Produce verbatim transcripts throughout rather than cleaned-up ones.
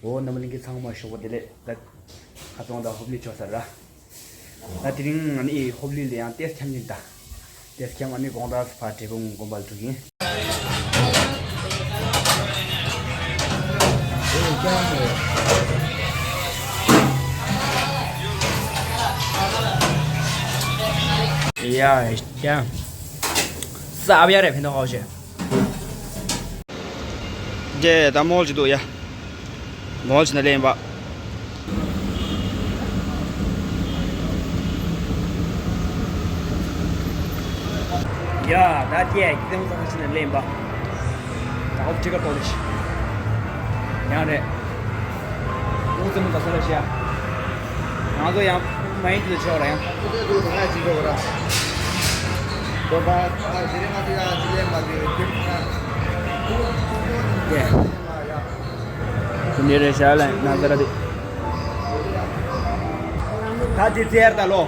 འོ་རྣམ་གླིང་གི་ཚང་མ་ཞོགས་པ་བདེ་ལེགས། ད་ཁ་སང་ད་ཧོབ་ལི་ཆོག་ས་ར། ད་དེ་རིང་ང་ནི་ཧོབ་ལི་ལ་ཡང་ཏེས་འཁྱམ་གྱིན་ད། ཏེས་འཁྱམ་ང་ནི་དགོང་དག་ཕར་འབྲས་སྤུངས་དགོན་པ་ལ་འགྲོ་གི་ཡིན། ཡ་ཡ། ས་ཨ་བ་ཡ་རེ་ཕན་ཐོགས་ཧོ་ཤེ། རྒྱལ་ད་མོལ་གྱི་འདུག་ཡ། མོལ་གྱི་ན་ལེན་པ། ཡ་ད་ལྟའི་སྐྱིད་སྡུག་ཚང་ཞིག་ན་ལེན་པ། ད་ཨོ་ཕྲི་ཀ་ཏོ་ལི་ཤི། ཡང་རེད། ཨུ་ཙི་མོ་ད་ས་ལ་ཤི་ཡ། ང་ཚོ་ཡང་མ་ཡིན་དུ་ཆོག་ར་ཡང་། ཨུ་ཙི་དུ་ད་ང་ཅི་ཆོག་ར། ཁོ་པ་ཨ་ཟི་རེ་ང་ཚོ་ཡ་ཅི་ལེན་མ་དེ་ཁྱེད་ཁ། ཡ། ཁུ་ནི་རེ་ཤ་ལ་ན་ཟ་ར་དེ། ད་དེ་ཙེར་ད་ལོ།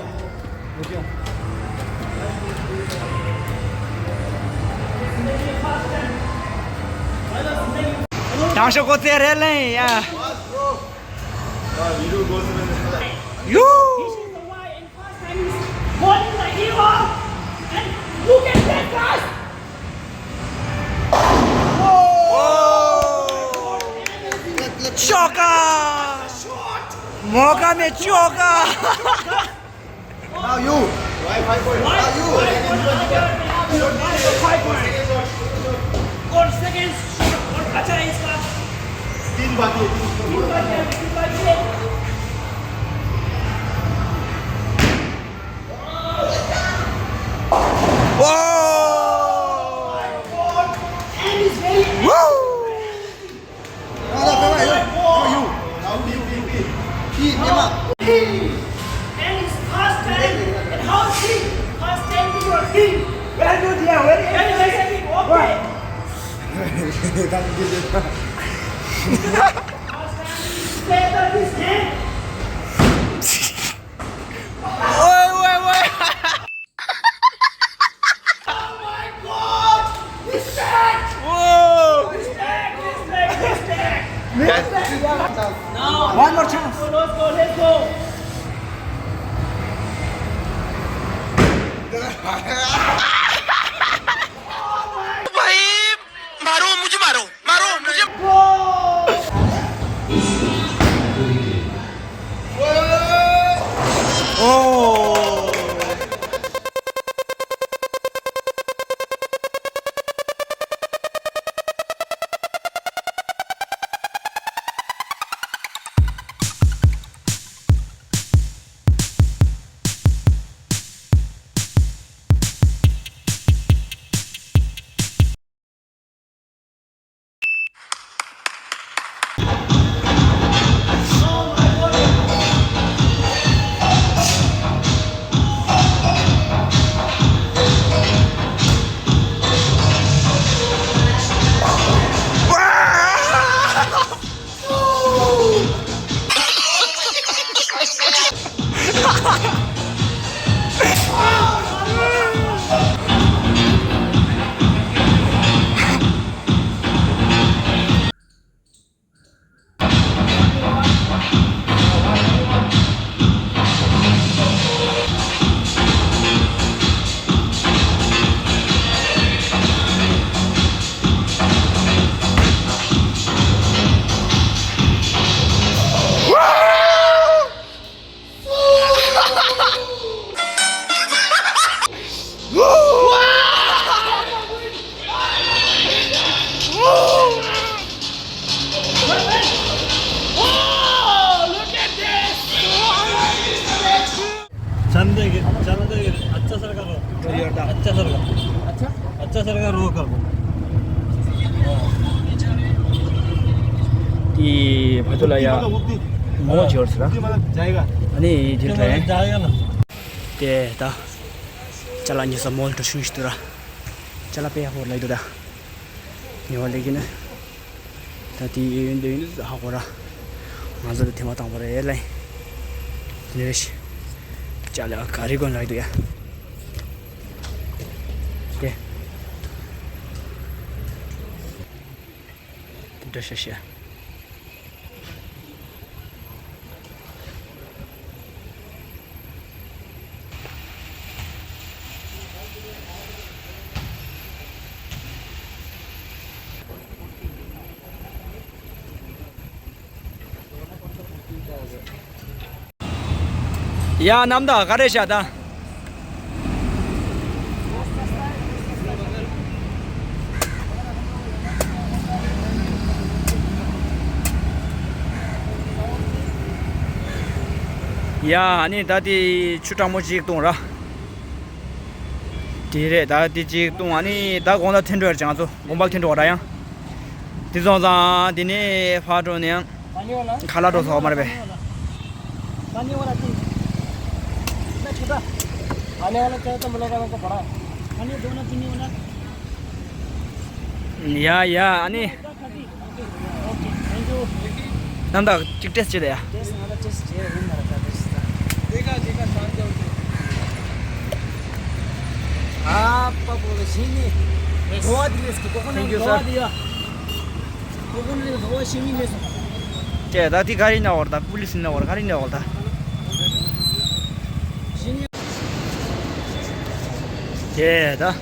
དང་ཤོག་གོ་ཙེར་རེ་ལེན་ཡ། ཡུ། Holding the heel up and look at that, guys! Choka! Moga me choka! Now you! Right, five point. Now you! Five point. Or second shot, or अच्छा है इसका। तीन बाकी है, तीन बाकी है, तीन बाकी है। Whoa! And it's very Woo! And it's past time and how she past time to your team. Very good, yeah, very good. Very nice, very good. Okay. Past time is better this game. Wait, wait, wait. Oh my God! Respect! Whoa! Respect! Respect! Respect! Respect! Now, one more chance. Let's go, let's go, let's go! भाई, मारो, मुझे मारो। मारो मुझे। चंदे के, चंदे के, अच्छा सर का रो। अच्छा सर का। अच्छा? अच्छा सर का रो कर दो। དེ་བར་དུ་ལ་ཡ་མོ་འབྱོར་སོང་ར། ཨ་ནི་དེ་འདྲ་ཡིན། དེ་ད་ཅ་ལག་ཉོ་ས་མོལ་འགྲོ་ཤུན་ཞིག་འདུག་ར། ཅ་ལག་དཔེ་ཡག་པོ་ལ་ཡོད་འདུག་ད། ཉོ་བ་ལས་ཀྱི་ན། ད་དེ་ཡོད་འདི་ཡོད་འདི་ཧ་གོ་ར། ང་ཚོ་ད་ཐེངས་མ་དང་པོ་རེད་ལེ། དེ་ནས་ཅ་ལག་ག་རེ་གོན་ལ་ཡོད་འདུག་ཡ། དེ། དེ་འདྲ་ཤ་ཤ། ཡ་རྣམ་དག་ག་རེ་བྱ་ད། ཡ་ཨ་ནི་ད་དེ་ཆུ་གྲང་མོ་ཅིག་བཏུང་ར། དེ་རེད། ད་དེ་ཅིག་བཏུང་། ཨ་ནི་ད་དགོང་ད་ཐོན་འགྲོ་ཡ་རེད། ང་ཚོ་དགོང་པ་ཐོན་འགྲོ་བ་ར། ཡང་དེ་སོང་ཙང་དེ་ནས་ཕར་འགྲོ་ནས་ཡང་ཁ་ལག་འགྲོ་ས་མ་རེད་པས། ཡ་ཡ་ཨ་ནི། རྣམ་དག་ཅིག་ཏེས་བྱེད་དེ་ཡ། ཨ་པ་པོ་ལ་ཤིང་ནི་གོ་བ་དེ་ལས་ཀོ་ཀོ་ནཊ་གོ་བ་དེ་ཡ། ཀོ་ཀོ་ནཊ་གོ་བ་ཤིང་ནི་ལས་སོ། ཅེ་ད་དེ་ག་རེ་ན་བར་ད་པུ་ལི་སི་ན་བར་ག་རེ་ན་བར་ད། ཅེ་ད།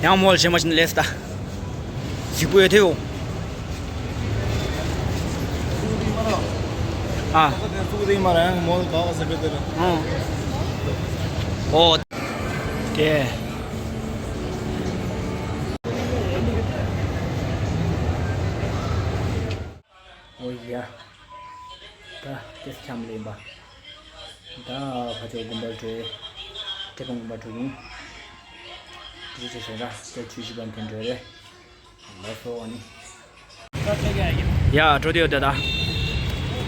ཡང་མོལ་བྱེད་མ་བྱིན་ལས་ད། གཟིགས་པོ་ཡོད་དེ་ཡོ། ཨ། ཨོ། དེ། ཨོ་ཡ། ད་དེ་འཆམ་ལེན་པ། ད་ཕ་ཆོས་དགོན་པར་འགྲོ། ཐེག་པ་དགོན་པར་འགྲོ་ཡིན། དེ་ཚོ་བྱས་ན་དེ་ཆུ་བཞི་པ་འཐེན་འགྲོ་རེད། ལགས་སོ་ཨ་ནི། ཡ་འགྲོ་དེ་ཡོད་ད་ད།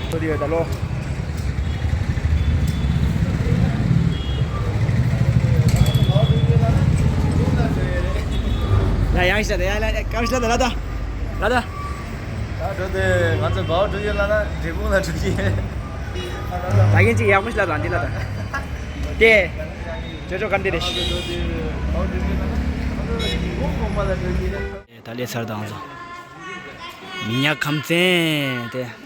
འགྲོ་དེ་ཡོད་ད་ལོ། ཡ་ཡང་ཤ་ད་ཡ་ལ་ཀམ་ཤ་ད་ལ་ད། ལ་ད། ད་འགྲོ་དེ་ང་ཚོ་འབའ་འགྲོ་ཡོད་ལ་ན་འབྲས་སྤུངས་ལ་འགྲོ་གི་ཡིན། ད་ཡིན་ཅི་ཡག་པོ་ཤ་ད་ལ་འདི་ལ་ད། དེ། ཅོ་ཅོ་ག་འདི་རེད། ད་ལས་ཚར་དང་ཚོ། མི་ཉག་ཁམས་ཚན་དེ།